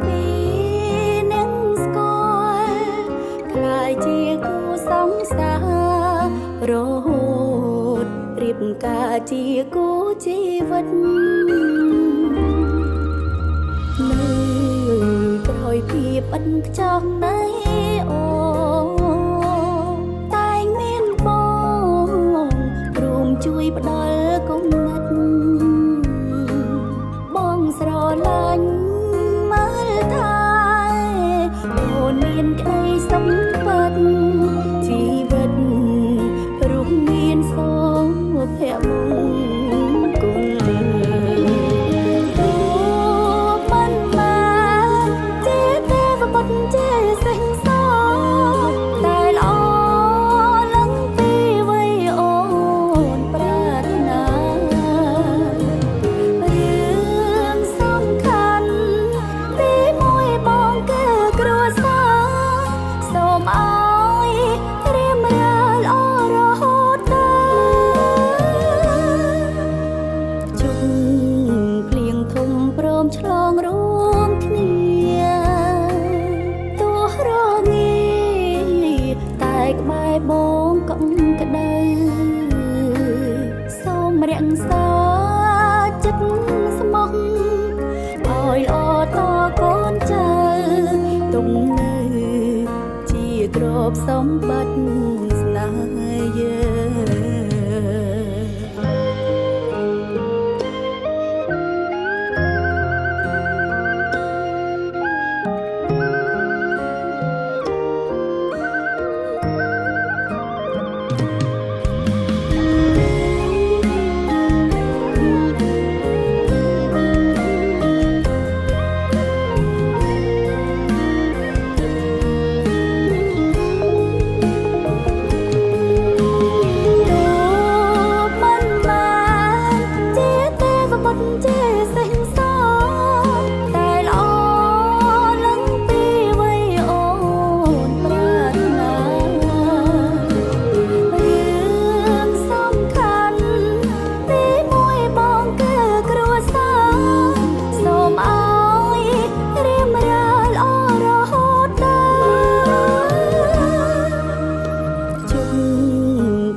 ពីនឹងស្គាល់ក្លាយជាគូសង្សារហូតរៀបការជាគូជីវិតនៅក្រោយភាពឥតខ្ចោះនៃអូតែងមានបងរួមជួយផ្ដល់គំនិតបងស្រឡាញ់មើលថែអូនមានក្តីសុខពិតជីវិតរួមមានសុភមង្គលទូមិនមកជាទេវបុត្រជាសិង្ហសតែល្អឡើងពីវ័យអូនប្រាថ្នារឿងសំខាន់ទីមួយបងគឺគ្រួសារសូមឲ្យត្រៀមរើល្អរហូតដល់ជុំភ្លៀងធំព្រមឆ្លងរួមគ្នាទោះរងាតែក្បែរបងកក់ក្ដៅសូមរក្សាចិត្តស្មោះឲ្យល្អតកូនចៅទុំនៅជាទ្រព្យសម្បត្តិស្នេហ៍យើង ទូមិនបានជាទេវបុត្រជាសិង្ហសតែល្អឡើងពីវ័យអូនប្រាថ្នារឿងសំខាន់ទីមួយបងគឺគ្រួសារសូមឲ្យត្រៀមរើល្អរហូតដល់ ជុំ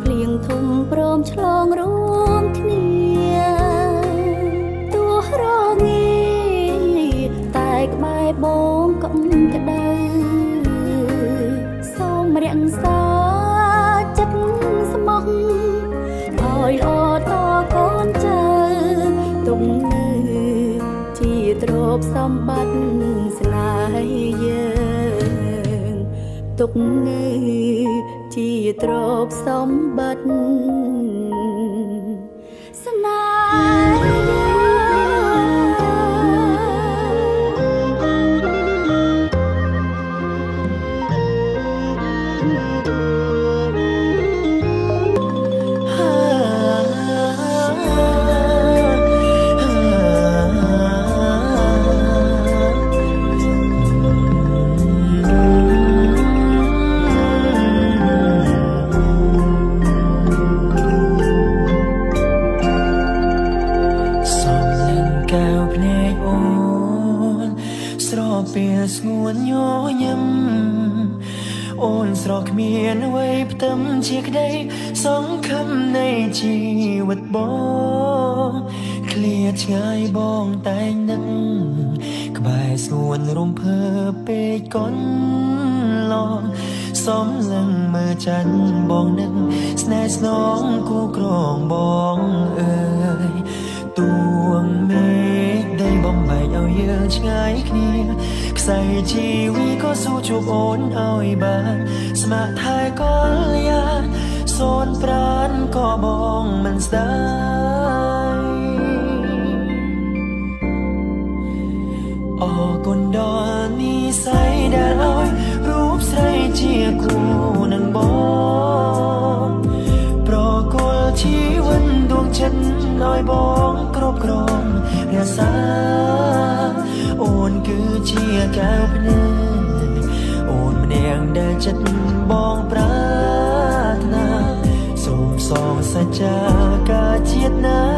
ភ្លៀងធំព្រមឆ្លងរួមគ្នាទោះរងាតែក្បែរបងកក់ក្ដៅសូមរក្សាចិត្តស្មោះឲ្យល្អតកូនចៅទុំនៅជាទ្រព្យសម្បត្តិស្នេហ៍យើងទុកនៅជាទ្រព្យសម្បត្តិស្នេហ៍យើង សំលឹងកែវភ្នែកអូនស្របពេលស្ងួនញញឹមអូនស្រស់គ្មានអ្វីផ្ទឹមជាក្តីសង្ឃឹមនៃជីវិតបងឃ្លាឆ្ងាយបងតែងនឹកក្បែរស្ងួនរំភើបពេកកន្លងសំលឹងមើលច័ន្ទបងនឹកស្នេហ៍ស្នងគូក្រងបងអើយ ទួងមេឃដីបំបែកឲ្យយើងឆ្ងាយគ្នាខ្សែជីវិតក៏ស៊ូជួបអូនឲ្យបានស្ម័គ្រថែកល្យាសូនប្រានក៏បងមិនស្ដាយអរគុណដល់និស័យដែលឲ្យរូបស្រីជាគូនឹងបងប្រគល់ជីវិតដួងចិត្តឲ្យបងគ្រប់គ្រងរក្សាអូនគឺជាកែវភ្នែកអូនម្នាក់ដែលចិត្តបងប្រាថ្នាសូមសងសច្ចាកាជាតិណា